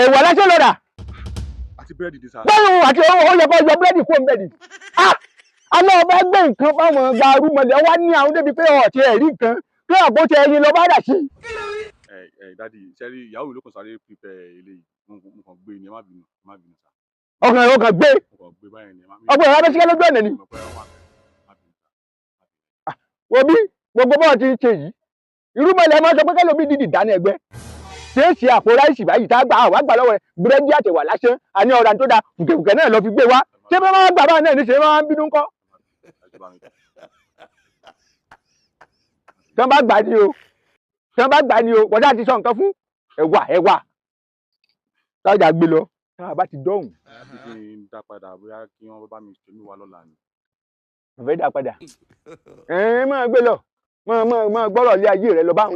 Ẹ̀wà lásán lọ́dà. Àti búrẹ́dì dé sá. Báwo àti owó yẹ kó yọ búrẹ́dì kó bẹ́ẹ̀dì. Alẹ́ ọba gbé nǹkan fáwọn gba arúmọlẹ̀ wá ní àwọn débi pé ọ̀tí ẹ̀ rí nǹkan pé àpótí ẹyin lọ bá dà sí. Ẹ ẹ dádì, sẹ́rí ìyàwó mi ló kàn sáré prepare eléyìí, mo kàn gbé ni, ẹ má bínú, ẹ má bínú sá. Ọkàn rẹ̀ ọkàn gbé. Mo kàn gbé báyìí ni, ẹ má bínú. Ọgbọ̀n ìyá bẹ́síkẹ́ lójú ọ̀nà ni. Mo pẹ́ wà bẹ́ẹ̀, má bínú sá. Wo bí gbogbo bọ́ọ̀ ti ń ṣe yìí, irúmọlẹ̀ máa sọ pé kẹ́lòmí dìdì dáná ẹgbẹ́ ṣé é ṣe àpò ráìsì báyìí tá a gbà àwa gbà lọ́wọ́ rẹ̀, búrẹ́dì àtẹ̀wà lásán àní ọ̀rà tó da fùkẹ̀fùkẹ̀ náà lọ fi gbé wá, ṣé bá máa gbà bá náà ní ṣe máa ń bínú ńkọ́? Ẹ bá mi. Tí wọ́n bá gbà ní o, tí wọ́n bá gbà ní o, wọ́n dá ti sọ nǹkan fún ẹ̀wà ẹ̀wà tájà gbé lọ tá a bá ti dọ̀hùn. Bí kí n dá padà, bóyá kí wọ́n bá mi ṣe mí wá lọ́la ni. Mo fẹ́ dá padà, ẹ̀ máa gbé lọ, máa gbọ́rọ̀ lé ayé rẹ lọ báwọn.